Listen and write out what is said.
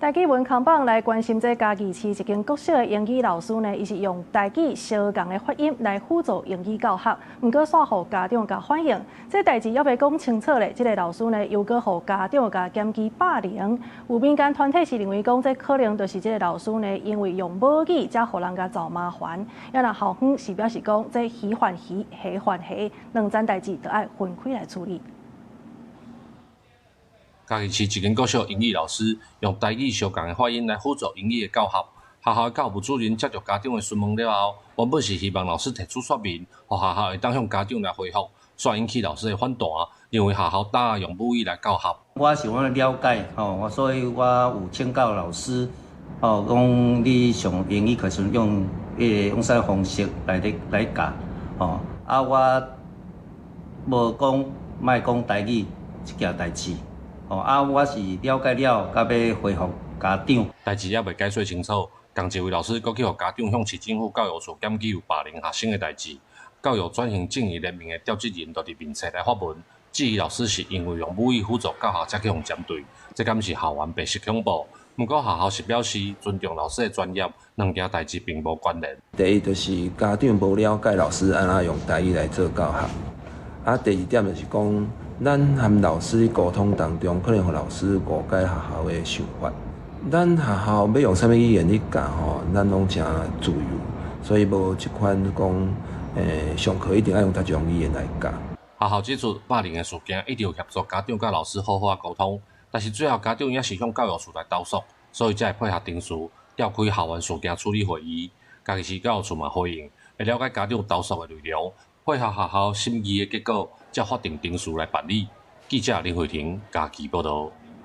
台語文扛棒來關心這嘉義市一間國小的英語老師呢，伊是用台語相仝的發音來輔助英語教學，毋過煞予家長共反映，這代誌猶未講清楚咧。這个老師呢，又閣予家長共檢舉霸凌。有民間團體是認為講，這可能就是這个老師呢，因為用母語才予人共找麻煩。啊若校方是表示講，這魚還魚，蝦還蝦，兩件代誌著愛分開來處理。嘉義市一間國小英語老師用台語相仝的發音來輔助英語的教學，學校的教務主任接著家長的詢問了後，原本是希望老師提出說明，予學校會當向家長來回覆，煞引起老師的反彈，認為學校打壓用母語來教學。我想欲了解，吼，我所以我有請教老師，吼，講你上英語課時用彼个用啥方式來咧來教，吼，啊，我無講莫講台語這件代誌。哦，啊，我是了解了，才欲回覆家長。代誌猶未解說清楚，仝一位老師閣去予家長向市政府教育處檢舉有霸凌學生的代誌。教育轉型正義聯盟的召集人就佇面冊來發文，質疑老師是因為用母語輔助教學才去予針對，這敢是校園白色恐怖？毋過學校是表示尊重老師的專業，兩件代誌並無關聯。第一就是家長無了解老師按怎用台語來做教學，啊，第二點就是講，咱和老師溝通當中，可能予老師誤解學校的想法。咱學校欲用啥物語言去教吼，咱攏誠自由，所以無這款講，上課一定愛用佗一種語言來教。學校指出，霸凌的事件一直有協助家長佮老師好好仔溝通，但是最後家長猶是向教育處來投訴，所以才會配合程序召開校園事件處理會議。嘉義市教育處嘛回應，會了解家長投訴的內容，配合學校審議的結果，才法定程序來辦理。記者林慧婷嘉義報導。